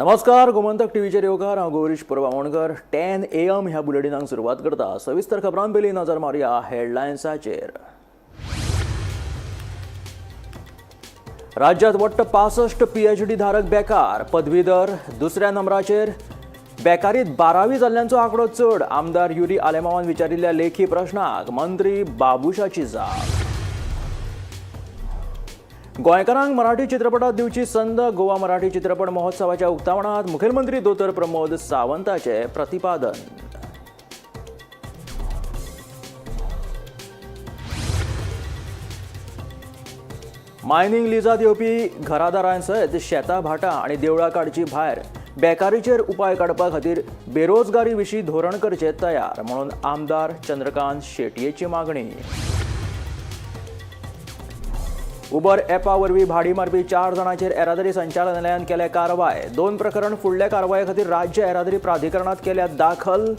नमस्कार, गोमंतक टीव्हीचेर येवकार. हांव गौरीश परब आमोणकर. 10 AM ह्या बुलेटिनाक सुरवात करता. सविस्तर खबरां पयलीं नजर मारुया हेडलायन्साचेर. राज्यात वट्ट 65 PhD धारक बेकार, पदवीधर दुसऱ्या नंबराचेर. बेकारीत 12वी जाल्ल्यांचो आंकडो चड. आमदार युरी आलेमावान विचारिल्ल्या लेखी प्रश्नाक मंत्री बाबुशाची जाप. गोंयकारांक मराठी चित्रपटात दिवची संद. गोवा मराठी चित्रपट महोत्सवाच्या उक्तावणात मुखेलमंत्री दोतोर प्रमोद सावंताचे प्रतिपादन. मायनिंग लिजात येवपी घरादारांसयत शेतां भाटां आनी देवळां काडची भायर. बेकारीचेर उपाय काडपा खातीर बेरोजगारी विशीं धोरण करचें तयार म्हणून आमदार चंद्रकांत शेटयेची मागणी. उबर ॲपा वरवीं भाडी मारपी 4 जाणांचेर येरादारी संचालनालयान केल्या कारवाय. 2 प्रकरण फुडल्या कारवाये खातीर राज्य येरादारी प्राधिकरणात केल्या दाखल.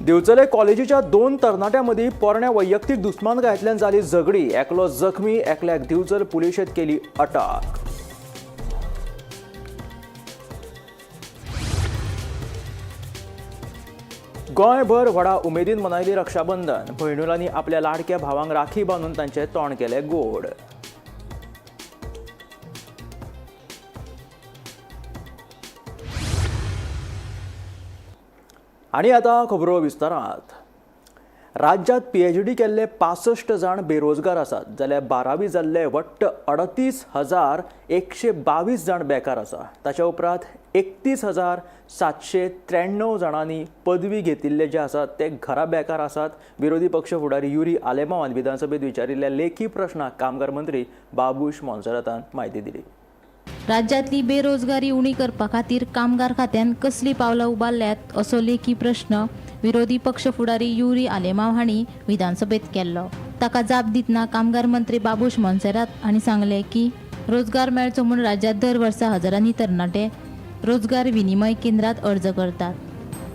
दिवचले कॉलेजीच्या 2 तरणाट्यां मदीं पोरण्या वैयक्तीक दुस्मानकायेंतल्यान जाली झगडी. एकलो जखमी, एकल्याक दिवचल पुलिशेंत केली अटक. गोंयभर व्हडा उमेदीन मनयली रक्षाबंधन. भयणुलांनी आपल्या लाडक्या भावांक राखी बांदून तांचें तोंड केलें गोड. आनी आतां खबरो विस्तारात. राज्यात PhD केल्ले 65 जाण बेरोजगार आसात, जाल्यार 12वी जाल्ले वट्ट 38,122 जाण बेकार आसा. ताच्या उपरांत 31,793 जाणांनी पदवी घेतिल्ले जे आसात ते घरा बेकार आसात. विरोधी पक्ष फुडारी युरी आलेमावान विधानसभेत विचारिल्ल्या लेखी प्रश्नाक कामगार मंत्री बाबूश मोन्सेरातान म्हायती दिली. राज्यांतली बेरोजगारी उणी करपा खातीर कामगार खात्यान कसली पावलां उबारल्यात असो लेखी प्रश्न विरोधी पक्ष फुडारी युरी आलेमाव हांणी विधानसभेत केल्लो. ताका जाप दितना कामगार मंत्री बाबूश मोन्सेरात हांणी सांगलें की रोजगार मेळचो म्हूण राज्यांत दर वर्सा हजारांनी तरणाटे रोजगार विनिमय केंद्रात अर्ज करतात.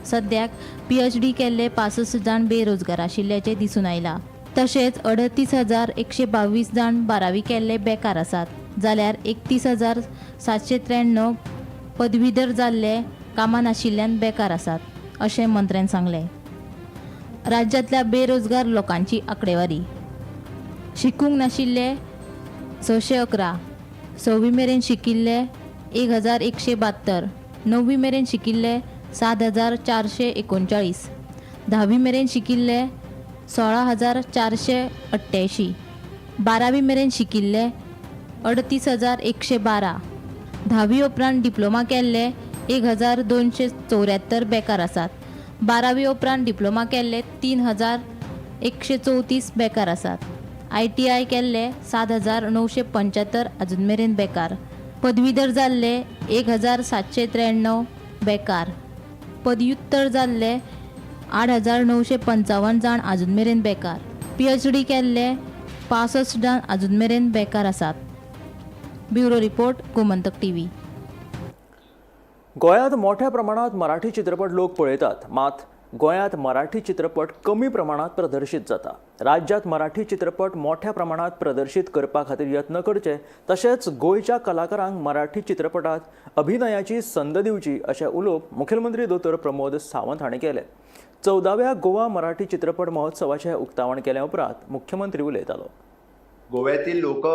सद्याक PhD केल्ले 65 जाण बेरोजगार आशिल्ल्याचें दिसून आयलां. तशेंच 38,122 जाण 12वी केल्ले बेकार आसात, जाल्यार 31,793 पदवीधर जाल्ले कामां नाशिल्ल्यान बेकार आसात अशें मंत्र्यान सांगलें. राज्यांतल्या बेरोजगार लोकांची आंकडेवारी: शिकूंक नाशिल्ले 611, 6वी मेरेन शिकिल्ले 1,172, 9वी मेरेन शिकिल्ले 7,439, 10वी मेरेन शिकिल्ले 16,488, 12वी मेरेन शिकिल्ले 38,112, 10वी उपरांत डिप्लोमा केल्ले 1,274 बेकार आसात. 12वी उपरांत डिप्लोमा केल्ले 3,134 बेकार आसात. ITI केल्ले 7,975 अजून मेरेन बेकार. पदवीधर जाल्ले 1,793 बेकार. पदव्युत्तर जाल्ले 8,955 जाण अजून मेरेन बेकार. PhD केल्ले 65 जाण अजून मेरेन बेकार आसात. Bureau report, Gomantak TV. गोंयांत मोठ्या प्रमाणात मराठी चित्रपट लोक पळयतात, मात गोंयांत मराठी चित्रपट कमी प्रमाणात प्रदर्शीत जाता. राज्यात मराठी चित्रपट मोठ्या प्रमाणात प्रदर्शीत करपा खातीर यत्न करचे, तशेंच गोंयच्या कलाकारांक मराठी चित्रपटात अभिनयाची संद दिवची अशें उलोवप मुखेलमंत्री दोतोर प्रमोद सावंत हांणी केलें. 14व्या गोवा मराठी चित्रपट महोत्सवाचें उक्तावण केल्या उपरांत मुख्यमंत्री उलयतालो. गोव्यातील लोक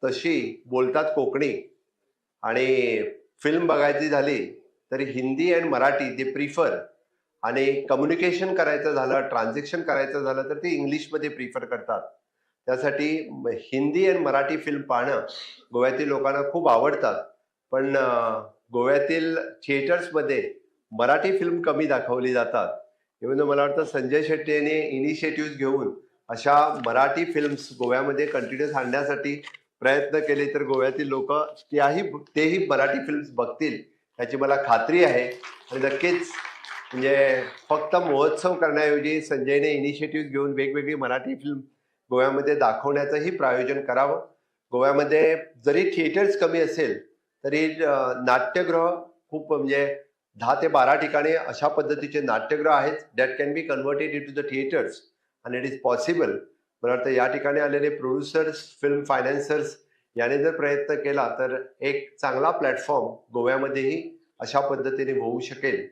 तशी बोलतात कोकणी, आणि फिल्म बघायची झाली तरी हिंदी आणि मराठी ते प्रिफर, आणि कम्युनिकेशन करायचं झालं, ट्रान्झॅक्शन करायचं झालं तर ते इंग्लिशमध्ये प्रिफर करतात. त्यासाठी हिंदी आणि मराठी फिल्म पाहणं गोव्यातील लोकांना खूप आवडतात. पण गोव्यातील थिएटर्समध्ये मराठी फिल्म कमी दाखवली जातात. इव्हन मला वाटतं संजय शेट्टी यांनी इनिशिएटिव्ह घेऊन अशा मराठी फिल्म्स गोव्यामध्ये कंटिन्युअस आणण्यासाठी प्रयत्न केले तर गोव्यातील लोक तेही मराठी फिल्म्स बघतील याची मला खात्री आहे. आणि नक्कीच म्हणजे फक्त महोत्सव करण्याऐवजी संजयने इनिशिएटिव्ह घेऊन वेगवेगळी मराठी फिल्म गोव्यामध्ये दाखवण्याचंही प्रायोजन करावं. गोव्यामध्ये जरी थिएटर्स कमी असेल तरी नाट्यगृह खूप म्हणजे 10 ते 12 ठिकाणी अशा पद्धतीचे नाट्यगृह आहेत that can be converted into the theatres आणि it is possible. मला वाटतं या ठिकाणी आलेले प्रोड्युसर्स, फिल्म फायनान्सर्स याने जर प्रयत्न केला तर एक चांगला प्लॅटफॉर्म गोव्यामध्येही अशा पद्धतीने होऊ शकेल.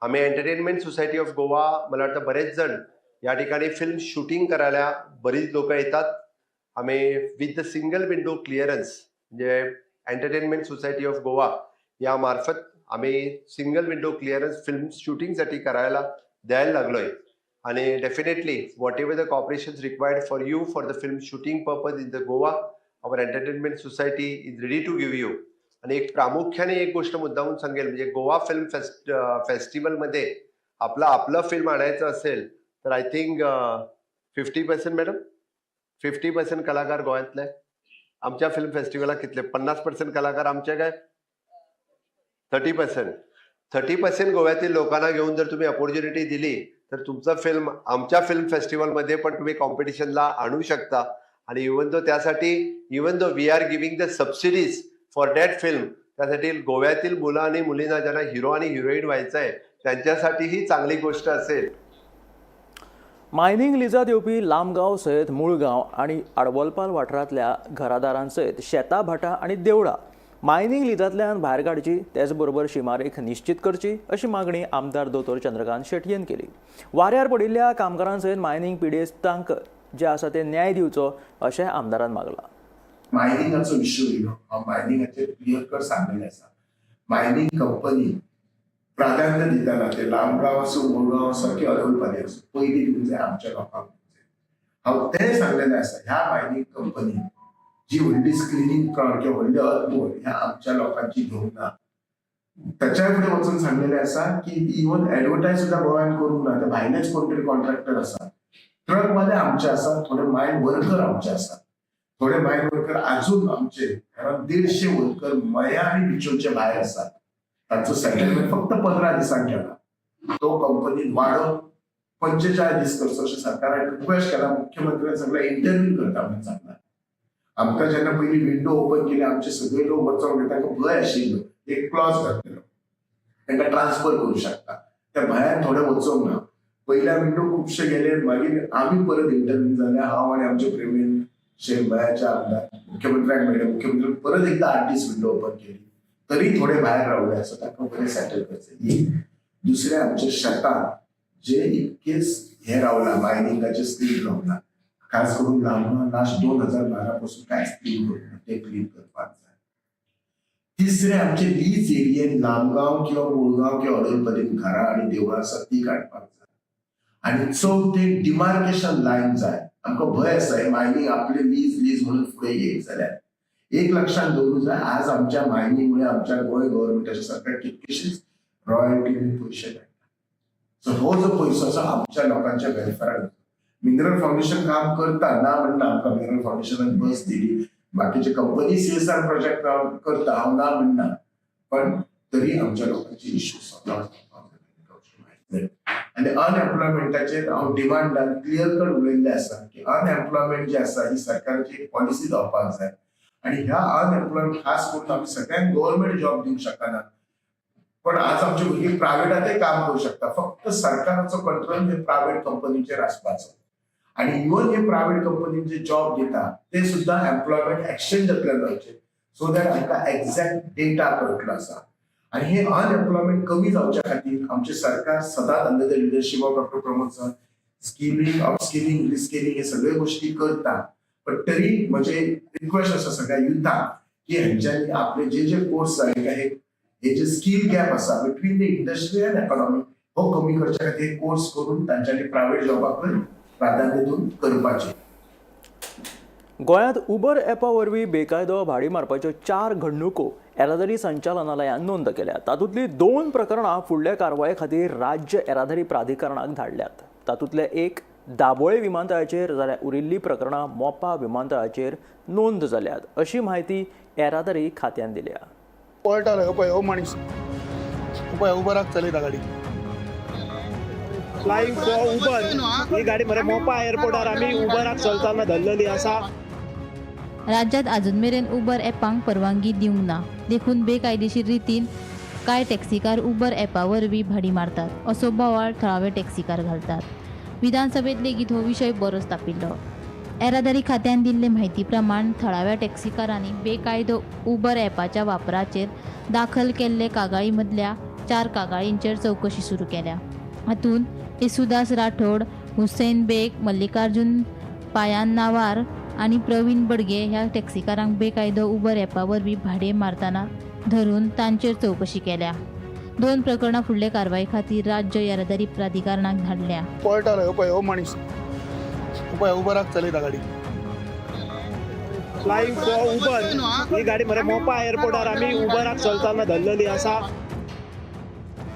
आम्ही एंटरटेनमेंट सोसायटी ऑफ गोवा, मला वाटतं बरेच जण या ठिकाणी फिल्म शूटिंग करायला बरीच लोकं येतात. आम्ही with the single window clearance, म्हणजे एंटरटेनमेंट सोसायटी ऑफ गोवा यामार्फत आम्ही सिंगल विंडो क्लिअरन्स फिल्म शूटिंगसाठी करायला द्यायला लागलो आहे. आणि definitely whatever the cooperation required for you for the film shooting purpose in the Goa, our entertainment society is ready to give you. आणि एक प्रामुख्याने एक गोष्ट मुद्दामून सांगेल, म्हणजे गोवा फिल्म फेस्टिवलमध्ये आपलं आपलं फिल्म आणायचं असेल तर I think 50%, madam, 50% कलाकार गोव्यातले. आमच्या फिल्म फेस्टिवलला कितले, 50% कलाकार आमचे काय 30%, 30% गोव्यातील लोकांना घेऊन जर तुम्ही अपॉर्च्युनिटी दिली तर तुमचं फिल्म आमच्या फिल्म फेस्टिवलमध्ये पण तुम्ही कॉम्पिटिशनला आणू शकता. आणि इवन दो त्यासाठी, even though we are giving the subsidies for that film, त्यासाठी गोव्यातील मुलं आणि मुलींना ज्यांना हिरो आणि हिरोईन व्हायचं आहे त्यांच्यासाठीही चांगली गोष्ट असेल. मायनिंग लिजात येवपी लामगांव सयत मुळगांव आनी आडवलपाल वाठारांतल्या घरादारां सयत शेतां, भाटां आनी देवळां मायनिंग लिजांतल्यान भायर काडची, तेच बरोबर शिमारेख निश्चित करची अशी मागणी आमदार दोतोर चंद्रकांत शेटयेन केली. वाऱ्यार पडिल्ल्या कामगारां सयत मायनिंग पिडेस्तांक जे आसा ते न्याय दिवचो अशें आमदारान मागलां. मायनिंगाचो इश्यू येयलो. हांव मायनिंगाचेर क्लियर कट सांगलेलें आसा. मायनिंग कंपनी प्राधान्य दिताना ते लामगांव आसूं, मुळगांव आसूं की अडवलपाली आसूं, पयलीं दिवंक जाय आमच्या लोकांक दिवंक जाय. हांव तें सांगलेलें आसा, ह्या मायनिंग कंपनी जी व्हडली स्क्रिनींग प्लांट किंवा व्हडली अर्थमूव ह्या आमच्या लोकांची घेवंक ना. त्याच्या फुडें वचून सांगलेलें आसा की इवन एडवर्टायज सुद्दां गोव्यान करूंक ना. ते भायलेच कोण तरी कॉन्ट्रॅक्टर आसा. ट्रकवाले आमचे आसात, थोडे मायन वर्कर आमचे आसात, थोडे मायन वर्कर अजून आमचे, कारण 150 वर्कर मया आणि बिचोलचे भायर आसात. तांचो सेटलमेंट फक्त 15 दिसांक केला. तो कंपनीन वाडोवन 45 दीस करचो अशें सरकाराक रिक्वेस्ट केला. मुख्यमंत्र्यान सगळे इंटरव्यू करता म्हणून सांगला आमकां. जेन्ना पयलीं विंडो ओपन केली, आमचे सगळे लोक वचोंक तांकां भंय आशिल्लो, एक क्लॉज घातलेलो, तांकां ट्रान्सफर करूं शकता. त्या भंयान थोडे वचोंक ना. पयल्या विंडो खुबशे गेले. मागीर आमी परत इंटरव्यू जाले. हांव आनी आमचे प्रवीण शेख, मयाचे आमदार, मुख्यमंत्र्यांक मेळ्ळे. मुख्यमंत्री परत एकदा 8 दीस विंडो ओपन केली, तरी थोडे भायर रावले आसा, तांकां बरें सेटल करचें. एक दुसरें, आमच्या शेतान जे इतकेच हे रावला, मायनिंगाचे स्क्रीन रावला, खास करून लांबा, लास्ट 2012 पासून कांयच क्लीन करूंक ना, ते क्लीन करपाक जाय. तिसरें, आमचे लीज एरियेन लामगांव किंवा मुळगांव किंवा अडलपदीन घरां आनी देवळां आसा ती काडपाक जाय. आनी चवथें, डिमार्केशन लायन जाय. आमकां भंय आसा, हे मायनिंग आपले लीज लीज म्हणून फुडें येयत जाल्यार एक लक्षात दवरूंक जाय, आज आमच्या मायनिंगमुळे आमच्या गोंय गव्हर्मेंटाच्या सरकार कितकेशीच रॉयल्टी पयशे मेळटा. सो हो जो पयसो आसा आमच्या लोकांच्या वेलफेराक. मिनरल फाउंडेशन काम करता, ना म्हणना. आमकां मिनरल फाउंडेशनान बस दिली, बाकीचे कंपनी सीएसआर प्रोजेक्ट करता, हांव ना म्हणना, पण तरी आमच्या लोकांचे इश्यू सॉल्व जावपाक. आनी अनएम्प्लॉयमेंटाचेर हांव डिमांडान क्लियर कट उलयल्लें आसा की अनएम्प्लॉयमेंट जी आसा ही सरकाराची एक पॉलिसी जावपाक जाय. आणि ह्या अनएम्प्लॉयमेंट खास करून आमी सगळ्यांक गव्हर्मेंट जॉब दिवंक शकना, पण आज आमची भुरगीं प्रायव्हेटातय काम करू शकता. फक्त सरकाराचो कंट्रोल हे प्रायव्हेट कंपनीचेर आसपाचो. आणि इवन हे प्रायव्हेट कंपनीन जे जॉब दिता ते सुद्दां एम्प्लॉयमेंट एक्सचेंजांतल्यान जावचे, सो that आमकां एक्झॅक्ट डेटा कळटलो आसा. आणि हे अनएम्प्लॉयमेंट कमी जावच्या खातीर आमचें सरकार सदांच under the leadership of Doctor Pramod sir skilling, upskilling, reskilling हे सगळे गोष्टी करता. पण तरी म्हजे रिक्वेस्ट आसा सगळ्या युथाक की हेंच्यांनी आपले जे जे कोर्स जाय काय हे हे जे स्कील गॅप आसा between the industry and economy, हो कमी करच्या खातीर कोर्स करून तांच्यांनी प्रायव्हेट जॉबाकय प्राधान्य दिवन करपाचें. गोंयांत उबर ॲपा वरवीं बेकायदो भाडी मारपाच्यो चार घडणुको येरादारी संचालनालयान नोंद केल्या. तातूंतलीं दोन प्रकरणां फुडल्या कारवाये खातीर राज्य येरादारी प्राधिकरणाक धाडल्यात. तातूंतलें एक दाबोळे विमानतळाचेर जाल्यार उरिल्लीं प्रकरणां मोपा विमानतळाचेर नोंद जाल्यात, अशी म्हायती येरादारी खात्यान दिल्या. पळटालो. हो पळय, हो मनीस, हो पळय, उबराक चलयता गाडी. फ्लाइंग फॉर उबर ही गाडी मरे मोपा एअरपोर्टार आमी उबराक चलतना धरलेली आसा. राज्यात अजून मेरेन उबर ॲपांक परवानगी दिवंक ना, देखून बेकायदेशीर रितीन कांय टॅक्सीकार उबर ॲपा वरवीं भाडी मारतात असो बोवाळ थळावे टॅक्सीकार घालतात. विधानसभेत लेगीत हो विशय बरोच तापिल्लो. येरादारी खात्यान दिल्ले म्हायती प्रमाण थळाव्या टॅक्सीकारांनी बेकायदो उबर ॲपाच्या वापराचेर दाखल केल्ले कागाळी मदल्या 4 कागाळींचेर चवकशी सुरू केल्या. हातूंत येसुदास राठोड, हुसेन बेग, मल्लिकार्जुन पायान्नावार आनी प्रवीण बडगे ह्या टॅक्सीकारांक बेकायदो उबर ॲपा वरवीं भाडें मारतना धरून तांचेर चवकशी केल्या. 2 प्रकरणां फुडले कारवाये खातीर राज्य येरादारी प्राधिकरणाक धाडल्या. पळटालो हो पळय हो मनीस, हो पळय उबराक चलयता गाडी. फ्लाइंग फॉर उबर ही गाडी मरे मोपा एअरपोर्टार आमी उबराक चलतना धरलेली आसा.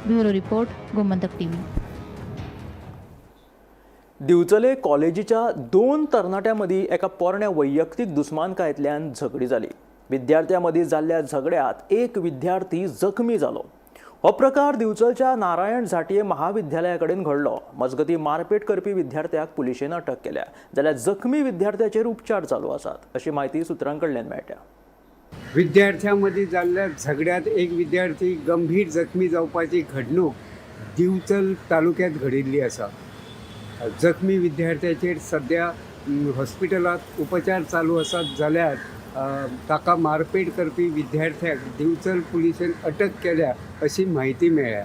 Bureau report, Gomantak TV. Divchal कॉलेजीच्या 2 तरणाट्यां मदीं एका पोरण्या वैयक्तीक दुस्मानकायेंतल्यान झगडी जाली. विद्यार्थ्यां मदीं जाल्ल्या झगड्यांत एक विद्यार्थी जखमी जालो. हो प्रकार दिवचलच्या नारायण झांटये महाविद्यालया कडेन घडलो. मजगतीं मारपेट करपी विद्यार्थ्याक पुलिशेन अटक केल्या, जाल्यार जखमी विद्यार्थ्याचेर उपचार चालू आसात अशी म्हायती सुत्रां कडल्यान मेळटा. विद्यार्थ्यां मदीं जाल्ल्या झगड्यांत एक विद्यार्थी गंभीर जखमी जावपाची घडणूक दिवचल तालुक्यांत घडिल्ली आसा. जखमी विद्यार्थ्याचेर सद्या हॉस्पिटलांत उपचार चालू आसात, जाल्यार ताका मारपेट करपी विद्यार्थ्याक दिवचल पुलिशेन अटक केल्या अशी म्हायती मेळ्ळ्या.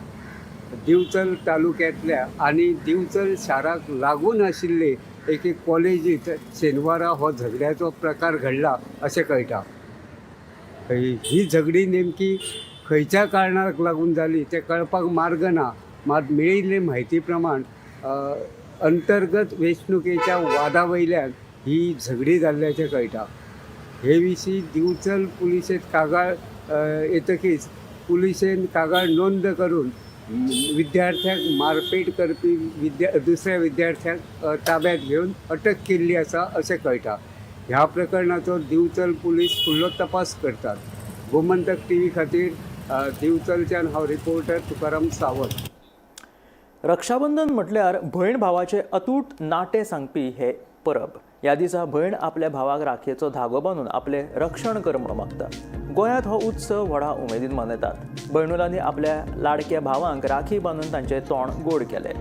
दिवचल तालुक्यांतल्या आनी दिवचल शाराक लागून आशिल्ले एके कॉलेजींत शेनवारा हो झगड्याचो प्रकार घडला अशें कळटा. ही झगडी नेमकी खंयच्या कारणाक लागून जाली तें कळपाक मार्ग ना. मात मेळिल्ले म्हायती प्रमाण अंतर्गत वेंचणुकेच्या वादा वयल्यान ही झगडी जाल्ल्याचें कळटा. हे विशीं दिवचल पुलिशेंत कागाळ येतकीच पुलिशेन कागाळ नोंद करून विद्यार्थ्यांक मारपेट करपी दुसऱ्या विद्यार्थ्यांक ताब्यात घेवन अटक केल्ली आसा अशें कळटा. ह्या प्रकरणाचो दिवचल पुलीस फुडलो तपास करतात. गोमंतक टीव्ही खातीर दिवचलच्यान हांव रिपोर्टर तुकाराम सावंत. रक्षाबंधन म्हटल्यार भयण भावाचे अतूट नातें सांगपी हे परब. ह्या दिसा भयण आपल्या भावाक राखयेचो धागो बांदून आपलें रक्षण कर म्हूण मागता. गोंयांत हो उत्सव व्हडा उमेदीन मनयतात. भयणुलांनी आपल्या लाडक्या भावांक राखी बांदून तांचें तोंड गोड केलें.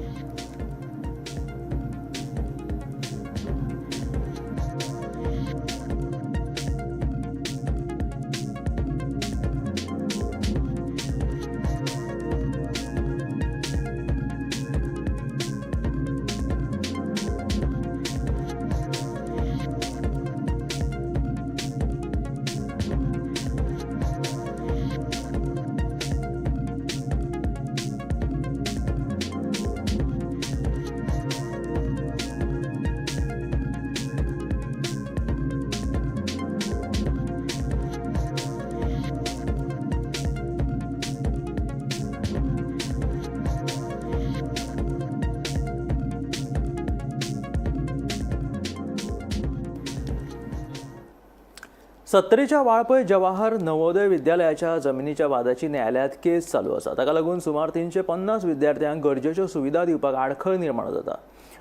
सत्तरीच्या वाळपय जवाहर नवोदय विद्यालयाच्या जमिनीच्या वादाची न्यायालयांत केस चालू आसा. ताका लागून सुमार 350 विद्यार्थ्यांक गरजेच्यो सुविधा दिवपाक आडखळ निर्माण जाता.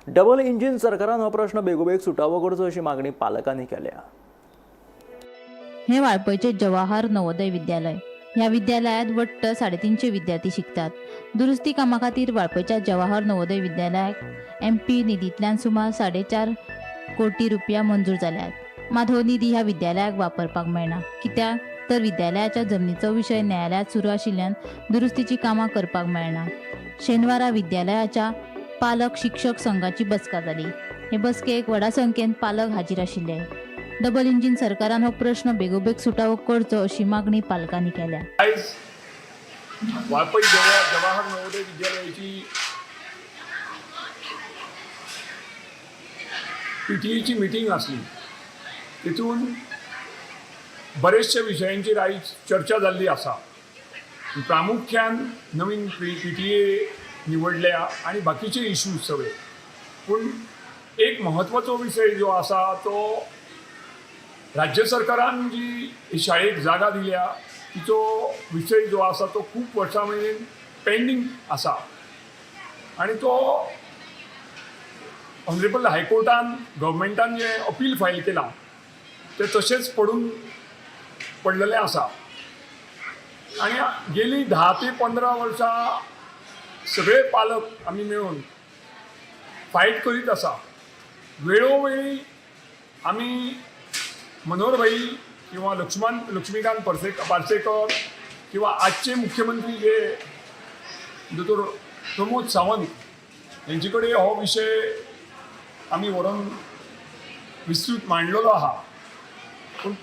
डबल इंजीन सरकारान हो प्रश्न बेगोबेग सुटावो करचो अशी मागणी पालकांनी केल्या. हे वाळपयचे जवाहर नवोदय विद्यालय. ह्या विद्यालयात वट्ट 350 विद्यार्थी शिकतात. दुरुस्ती कामा खातीर वाळपयच्या जवाहर नवोदय विद्यालयाक MP निधींतल्यान सुमार 4.5 कोटी रुपया मंजूर जाल्यात. मात हो निधी ह्या विद्यालयाक वापरपाक मेळना, कित्याक तर विद्यालयाच्या जमनीचो विशय न्यायालयात सुरू आशिल्ल्यान दुरुस्तीची कामां करपाक मेळना. शेनवारा विद्यालयाच्या पालक शिक्षक संघाची बसका जाली. हे बसकेक व्हडा संख्येन पालक हाजीर आशिल्ले. डबल इंजीन सरकारान हो प्रश्न बेगोबेग सुटावो करचो अशी मागणी पालकांनी केल्या. आयज वाळपय जवाहर नवोदय विद्यालयाची PTA meeting आसली. तितून बरेचशे विशयांचेर आयज चर्चा जाल्ली आसा. प्रामुख्यान नवीन PTA निवडल्या आनी बाकीचे इश्यूज सगळे. पूण एक म्हत्वाचो विशय जो आसा तो राज्य सरकारान जी शाळेक जागा दिल्या तिचो विशय जो आसा तो खूब वर्सां मेरेन पेंडींग आसा आनी तो ऑनरेबल हायकोर्टान गव्हर्मेंटान जें अपील फायल केलां तें तशेंच पडलेलें आसा. आनी गेलीं 10 ते 15 वर्सां सगळे पालक आमी मेळून फायट करीत आसा. वेळोवेळी आमी मनोहर भाई किंवा लक्ष्मीकांत पार्सेकर किंवा आजचे मुख्यमंत्री जे दोतोर प्रमोद सावंत हेंचे कडेन हो विशय आमी व्हरोन विस्तृत मांडलेलो आहा. पूण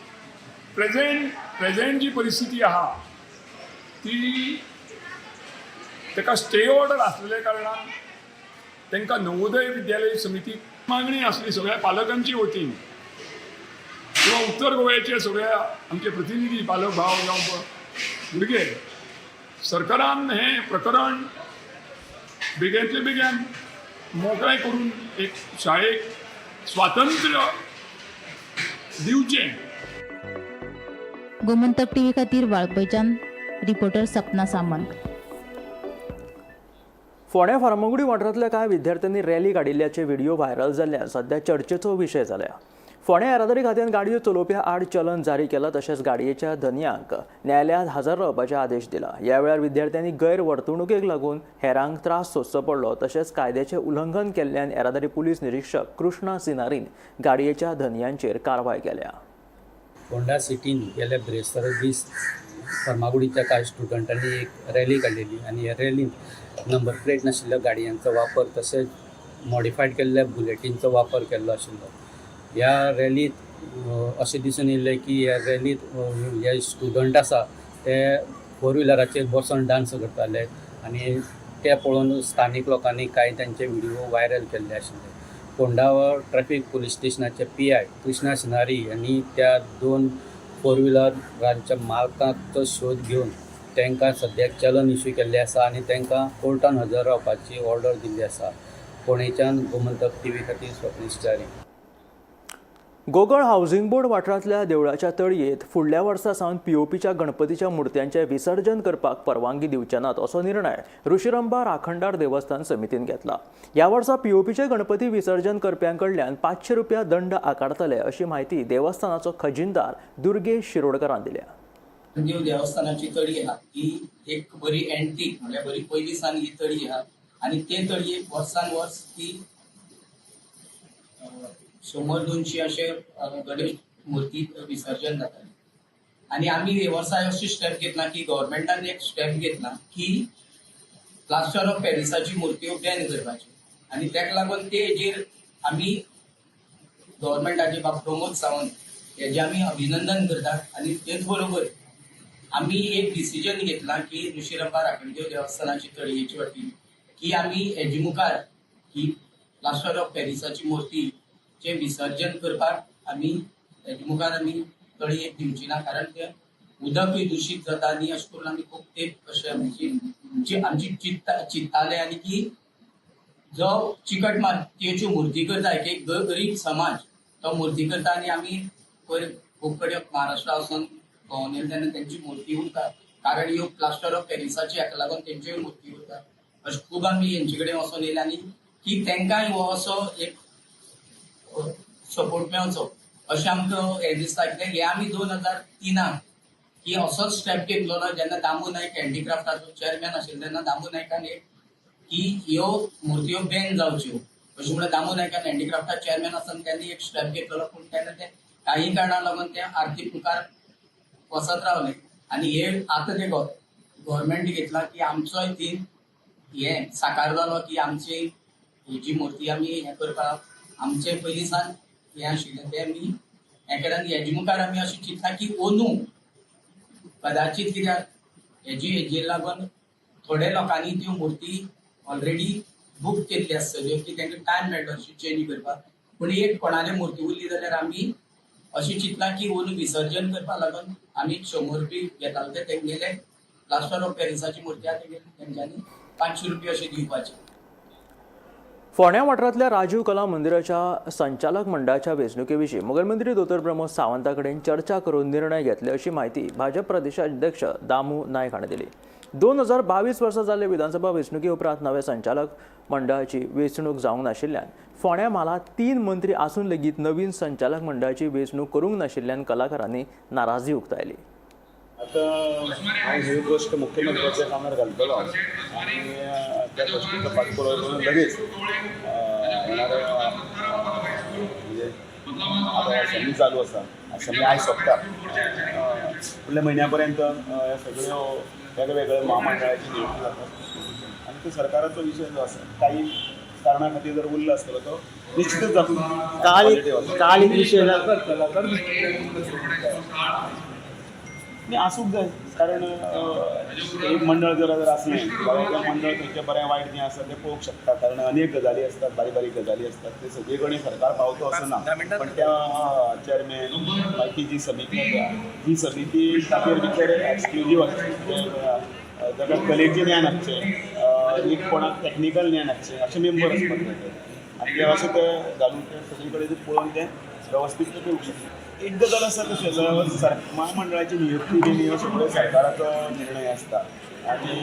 प्रेजेंट जी परिस्थिती आहा ती ताका स्टे ऑर्डर आसलेल्या कारणान तांकां नवोदय विद्यालय समिती मागणी आसली सगळ्या पालकांची वतीन किंवा उत्तर गोव्याचे सगळ्या आमचे प्रतिनिधी पालक भाव जावं भुरगे, सरकारान हें प्रकरण बेगींतले बेगीन मोकळें करून एक शाळेक स्वातंत्र्य दिवचें. गोमंतक टीव्ही खातीर वाळपयच्यान रिपोर्टर सपना सामंत. फोंड्या फार्मागुडी वाठारांतल्या कांय विद्यार्थ्यांनी रॅली काडिल्ल्याचे व्हिडिओ व्हायरल जाल्ल्यान सध्या चर्चेचो विशय जाल्या. फोंड्या येरादारी खात्यान गाडयो चलोवप्या आड चलन जारी केला, तशेंच गाडयेच्या धनयांक न्यायालयांत हजर रावपाचे आदेश दिला. ह्या वेळार विद्यार्थ्यांनी गैरवर्तणुकेक लागून हेरांक त्रास सोंसचो पडलो, तशेंच कायद्याचें उल्लंघन केल्ल्यान येरादारी पुलीस निरीक्षक कृष्णा सिनारीन गाडयेच्या धनयांचेर कारवाय केल्या. फोंडा सिटीन गेल्या बिरेस्तारा दीस फर्मागुडीच्या कांय स्टुडंटांनी एक रॅली काडलेली आनी ह्या रॅलीन नंबर प्लेट नाशिल्ल्या गाडयांचो वापर तशेंच मॉडिफायड केल्ल्या बुलेटींचो वापर केल्लो आशिल्लो. ह्या रॅलींत अशें दिसून येयलें की ह्या रॅलींत हे स्टुडंट आसा ते फोर व्हिलराचेर बसोन डांस करताले आनी ते पळोवन स्थानीक लोकांनी कांय तांचे व्हिडिओ व्हायरल केल्ले आशिल्ले. फोंडा ट्रॅफीक पुलीस स्टेशनाचे PI Krishna Sinari यांनी त्या 2 फोर व्हिलरांच्या मालकांचो शोध घेवन तांकां सद्याक चलन इशू केल्लें आसा आनी तांकां कोर्टान हजर रावपाची ऑर्डर दिल्ली आसा. फोंडेच्यान गोमंतक टीव्ही खातीर स्वप्नेश च्यारी. गोगळ हावसिंग बोर्ड वाठारांतल्या देवळाच्या तळयेंत फुडल्या वर्सा सावन पीओपीच्या गणपतीच्या मुर्त्यांचें विसर्जन करपाक परवानगी दिवचे नात असो निर्णय ऋषिरंबा राखणदार देवस्थान समितीन घेतला. ह्या वर्सा पीओपीचे गणपती विसर्जन करप्यां कडल्यान 500 रुपया दंड आकारतले अशी म्हायती देवस्थानाचो खजिनदार दुर्गेश शिरोडकरान दिल्या. देव देवस्थानाची तळी आहा ती एक बरी एंटीक, म्हणल्यार बरी पयलीं सावन ही तळी आहा आनी ते तळयेक वर्सान वर्स ती 100-200 अशे गणेश मूर्ती विसर्जन जाताले. आनी आमी हे वर्सा अशी स्टेप घेतला की गव्हर्मेंटान एक स्टेप घेतला की प्लास्टर ऑफ पॅरिसाची मुर्त्यो बॅन करपाची आनी ताका लागून ते हेजेर आमी गव्हर्मेंटाचे बाब प्रमोद सावंत हेजें आमी अभिनंदन करतात. आनी तेच बरोबर आमी एक डिसिजन घेतला की ऋषिरंबा राखणदेव देवस्थानाची तळयेची वाटेन की आमी हेजे मुखार ही प्लास्टर ऑफ पॅरिसाची मूर्ती चे विसर्जन करपाक आमी हेजे मुखार आमी तळयेक दिवची ना, कारण ते उदकूय दुशीत जाता आनी अशें करून आमी खूब तेंप अशें आमची चिंत्ताले. आनी की जो चिकट मातयेच्यो मुर्ती करता एक गरीब समाज तो मुर्ती करता आनी आमी पयर खूब कडेन महाराष्ट्रा वचून भोंवन येयले तेन्ना तेंची मुर्ती उरता, कारण ह्यो प्लास्टर ऑफ पॅरिसाची हाका लागून तेंच्योय मुर्ती उरता. अशें खूब आमी हेंचे कडेन वचोन येयले आनी की तेंकांय हो असो एक सपोर्ट मेळचो अशें आमकां हें दिसता. कित्याक हें आमी 2003 की असोच स्टेप घेतलो ना जेन्ना दामू नायक हँडीक्राफ्टाचो चेअरमॅन आशिल्लो तेन्ना दामू नायकान एक की ह्यो मुर्त्यो बॅन जावच्यो अशें म्हणून दामू नायकान हँडीक्राफ्टा चेअरमॅन आसतना तेन्ना एक स्टेप घेतलेलो, पूण तेन्ना ते काही कारणां लागून ते आर्थीक मुखार वचत रावले. आनी हे आतां ते गव्हर्मेंट घेतला की आमचोय थीम हें साकार जालो की आमची ही जी मुर्ती आमी हें करपाक आमचे पयलीं सावन हें आशिल्लें तें आमी हें केलें. आनी हेजे मुखार आमी अशें चिंतलां की अंदू कदाचीत कित्याक हेजेर लागून थोडे लोकांनी त्यो मुर्ती ऑलरेडी बूक केल्ली आसतल्यो की तांकां टायम मेळटलो अशी चेंज करपाक, पूण एक कोणाले मुर्ती उरली जाल्यार आमी अशें चिंतलां की अंदू विसर्जन करपाक लागून आमी 100 रुपया घेताले ते तेंगेले प्लास्टर ऑफ पॅरिसाची मुर्ती आहा तेंगेले तेंच्यांनी 500 रुपया अशें दिवपाचे. फोंड्या वाठारांतल्या राजीव कला मंदिराच्या संचालक मंडळाच्या वेंचणुके विशीं मुखेलमंत्री दोतोर प्रमोद सावंता कडेन चर्चा करून निर्णय घेतले अशी म्हायती भाजप प्रदेशाध्यक्ष दामू नायक हाणें दिली. 2022 वर्सा जाल्ले विधानसभा वेंचणुके उपरांत नव्या संचालक मंडळाची वेंचणूक जावंक नाशिल्ल्यान फोंड्या म्हालांत 3 मंत्री आसून लेगीत नवीन संचालक मंडळाची वेंचणूक करूंक नाशिल्ल्यान कलाकारांनी नाराजी उक्तायली. आतां हांव ही गोश्ट मुख्यमंत्र्याच्या कानार घालतलो आनी त्या गोश्टीचो पाठपुरावा करून लगेच येणाऱ्या म्हणजे आतां असेंब्ली चालू आसा, असेंब्ली आयज सोंपता. फुडल्या म्हयन्या पर्यंत ह्या सगळ्यो वेगवेगळ्या म्हामंडळाची नियुक्ती जाता आनी तो सरकाराचो विशय जो आसा काही कारणा खातीर जर उरला आसतलो तो निश्चितच जातलो. काल एक विशय न्ही, आसूंक जाय, कारण एक मंडळ जर जर आसलें जाल्यार तें मंडळ थंयचें बरें वायट कितें आसा तें पळोवंक शकता. कारण अनेक गजाली आसतात, बारीक बारीक गजाली आसतात, ते सगळे कडेन सरकार पावतो असो ना, पण त्या चेअरमॅन मागीर ती जी समिती आसा ती समिती ताचेर भितर एक्सक्लुजीव आसची, म्हणजे जाका कलेचें ज्ञान आसचें, एक कोणाक टॅक्निकल ज्ञान आसचें, अशे मेंबर आसपाक जाय आनी ते अशें ते घालून ते सगळे कडेन पळोवन ते वेवस्थीत ते करूंक शकता. एक गजाल आसा कशी आसा, म्हामंडळाची नियुक्ती बीन ह्यो सगळ्यो सरकाराचो निर्णय आसता आनी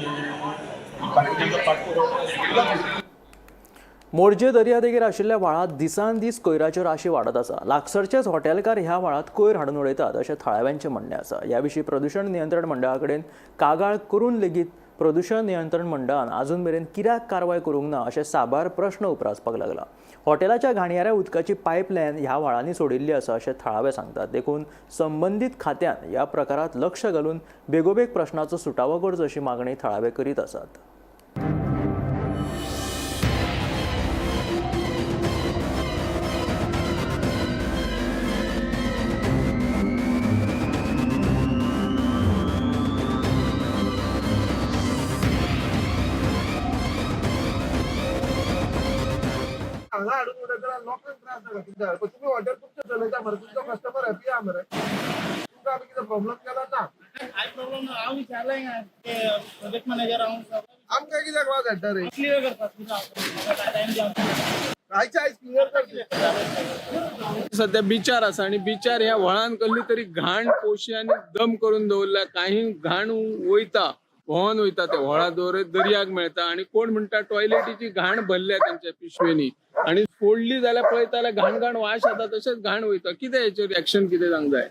बाकीच्यांचो पाठपुरावा. मोरजे दर्यादेगेर आशिल्ल्या व्हाळांत दिसान दीस कोयराच्यो राशी वाडत आसा. लागसरचेच हॉटेलकार ह्या व्हाळांत कोयर हाडून उडयतात अशें थळाव्यांचें म्हणणें आसा. ह्या विशीं प्रदूशण नियंत्रण मंडळा कडेन कागाळ करून लेगीत प्रदूशण नियंत्रण मंडळान अजून मेरेन कित्याक कारवाय करूंक ना अशे साबार प्रश्न उप्रासपाक लागला. हॉटेलाच्या घाणयाऱ्या उदकाची पायपलायन ह्या व्हाळांनी सोडिल्ली आसा अशें थळावे सांगतात. देखून संबंदीत खात्यान ह्या प्रकारांत लक्ष घालून बेगोबेग प्रश्नाचो सुटावो करचो अशी मागणी थळावे करीत आसात. हांगा हाडून उडयता लोकांक त्रास जाता तुमच्या. तुमी हॉटेल तुमचें चलयता मरे, तुमचो कस्टमर हॅपी आहा मरे, तुमकां आमी कितें प्रॉब्लम केला ना? काय प्रॉब्लम ना, हांव विचारलें प्रोजेक्ट मॅनेजर हांव. आमकां कित्याक वाज हाडटा रे? क्लियर करता आयच्या आयज क्लियर करता. सध्या बिचार आसा आनी बिचार ह्या व्हळान कसली तरी घाण पोश्यांनी दम करून दवरल्या. काही घाण वयता, व्होंवन वयता, ते व्हळा दवर दर्याक मेळटा. आनी कोण म्हणटा टॉयलेटीची घाण भरल्या तेंच्या पिशवेनी आनी फोडली जाल्यार पळयता जाल्यार घाण घाण वास येता, तशेंच घाण वयता. कितें हेचेर एक्शन कितें जावंक जाय?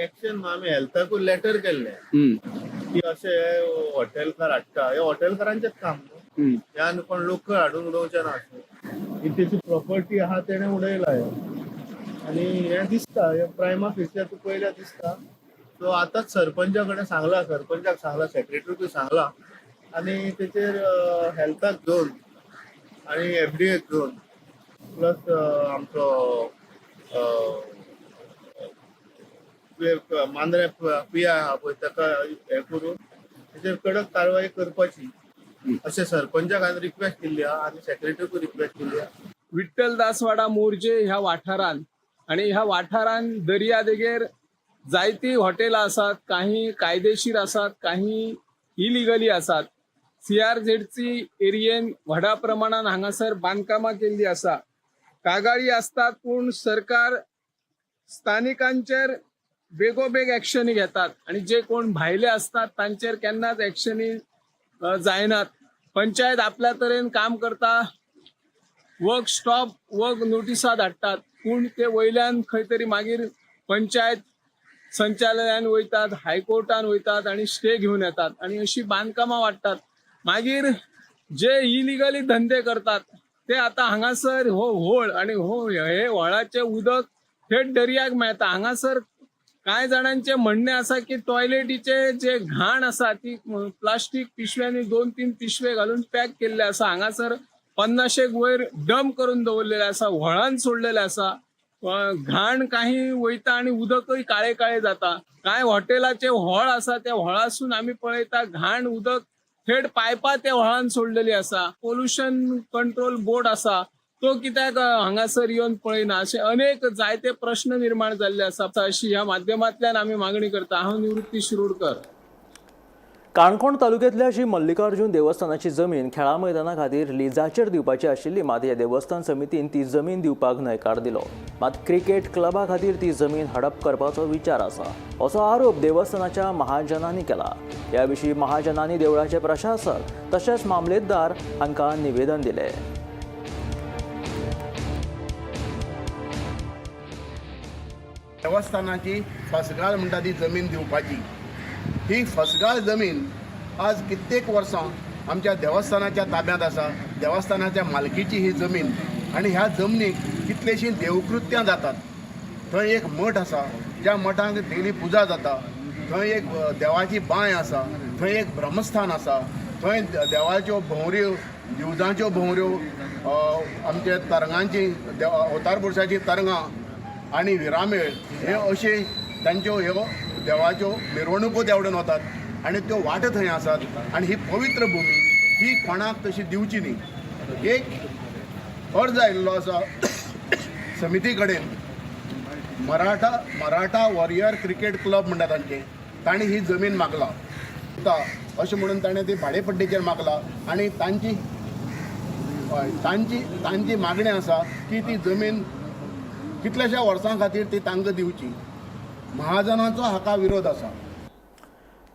एक्शन आमी हेल्थाकूय लेटर केल्लें की अशें हॉटेलकार हाडटा, हे हॉटेलकारांचेच काम न्हू, ह्यान कोण लोक हाडून उडोवचे ना, अशें ही तेची प्रॉपर्टी आहा तेणें उडयला हें. आनी हें दिसता, हें प्रायमा फेसिया तूं पळयल्यार दिसता. सो आतांच सरपंचा कडेन सांगलां, सरपंचाक सांगलां, सेक्रेटरीकूय सांगलां आनी तेचेर हेल्थाक घेवन आनी एफडीएक घेवन प्लस आमचो मांद्रे पी I आहा पळय ताका हें करून तेचेर कडक कारवाय करपाची अशें सरपंचाक हांवें रिक्वेस्ट केल्ली आहा आनी सेक्रेटरीकूय रिक्वेस्ट केल्ली आहा. विठ्ठल दासवाडा मोरजे ह्या वाठारान आनी ह्या वाठारान दर्यादेगेर जायतीं हॉटेलां आसात, काही कायदेशीर आसात, काही इलिगली आसात. सीआरझेडची एरियेन व्हडा प्रमाणान हांगासर बांदकामां केल्ली आसा. कागाळी आसतात पूण सरकार स्थानिकांचेर बेगोबेग एक्शनी घेतात आनी जे कोण भायले आसतात तांचेर केन्नाच एक्शनी जायनात. पंचायत आपल्या तरेन काम करता, वर्क स्टॉप वर्क नोटिसा धाडटात पूण ते वयल्यान खंय तरी मागीर पंचायत संचालयान वयतात, हायकोर्टान वयतात आनी स्टे घेवन येतात आनी अशी बांदकामां वाडटात. मागीर जे इलिगली धंदे करतात ते आतां हांगासर हो व्होळ आनी हो हे व्हळाचें उदक थेट दर्याक मेळटा. हांगासर कांय जाणांचें म्हणणें आसा की टॉयलेटीचे जे घाण आसा ती प्लास्टीक पिशव्यांनी 2-3 पिशवे घालून पॅक केल्ले आसा. हांगासर 50 वयर डंप करून दवरलेले आसा, व्हळान सोडलेले आसा. घाण काही वयता आनी उदकय काळे काळे जाता. कांय हॉटेलाचे व्हळ आसा त्या व्हळासून आमी पळयता घाण उदक थेट पायपां त्या व्हळान सोडलेली आसा. पोल्युशन कंट्रोल बोर्ड आसा तो कित्याक हांगासर येवन पळयना? अशे अनेक जायते प्रश्न निर्माण जाल्ले आसा. अशी ह्या माध्यमांतल्यान आमी मागणी करता. हांव निवृत्ती शिरोडकर. काणकोण तालुक्यांतल्या श्री मल्लिकार्जुन देवस्थानाची जमीन खेळा मैदाना खातीर लिजाचेर दिवपाची आशिल्ली, मात ह्या देवस्थान समितीन ती जमीन दिवपाक न्हयकार दिलो. मात क्रिकेट क्लबा खातीर ती जमीन हडप करपाचो विचार आसा असो आरोप देवस्थानाच्या महाजनांनी केला. ह्या विशीं महाजनांनी देवळाचे प्रशासक तशेंच मामलेदार हांकां निवेदन दिलें. देवस्थानाची फसगाळ म्हणटा ती जमीन दिवपाची, ही फसगाळ जमीन आज कित्येक वर्सां आमच्या देवस्थानाच्या ताब्यांत आसा. देवस्थानाच्या मालकीची ही जमीन आनी ह्या जमनीक कितलेशीं देवकृत्यां जातात. थंय एक मठ आसा ज्या मठांक डेली पुजा जाता, थंय एक देवाची बांय आसा, थंय एक ब्रह्मस्थान आसा, थंय देवाच्यो भोंवऱ्यो, दिवजांच्यो भोंवऱ्यो, आमच्या तरंगांची, अवतार पुरुषाची तरंगां आनी विरामेळ हे अशे तांच्यो ह्यो देवाच्यो मिरवणुको त्या वटेन वतात आनी त्यो वाटो थंय आसात. आनी ही पवित्र भुमी ही कोणाक तशी दिवची न्ही. एक अर्ज आयिल्लो आसा समिती कडेन, मराठा वॉरियर क्रिकेट क्लब म्हणटा तांचे, तांणी ही जमीन मागला अशें म्हणून ताणें ती भाडेपट्टीचेर मागला आनी तांची हय तांची तांची मागणी आसा की ती जमीन कितल्याश्या वर्सां खातीर ती तांकां दिवची. महाजनाचो हाका विरोध आसा.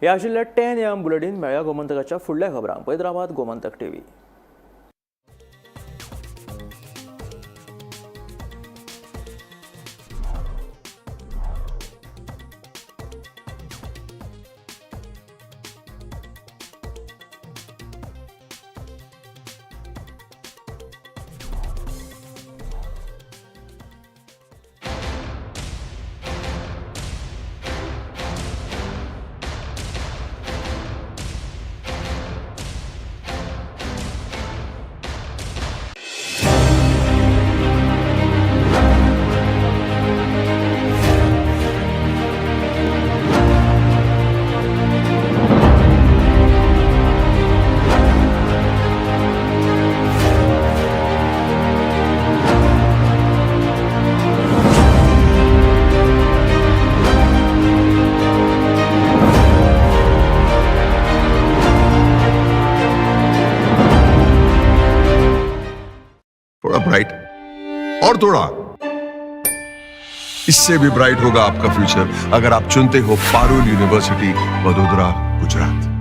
हे आशिल्ले 10 AM bulletin. मेळया गोमंतकाच्या फुडल्या खबरांक. पळयत रावात गोमंतक टीव्ही. थोड़ा ब्राइट और थोड़ा इससे भी ब्राइट होगा आपका फ्यूचर अगर आप चुनते हो पारुल यूनिवर्सिटी, वडोदरा, गुजरात।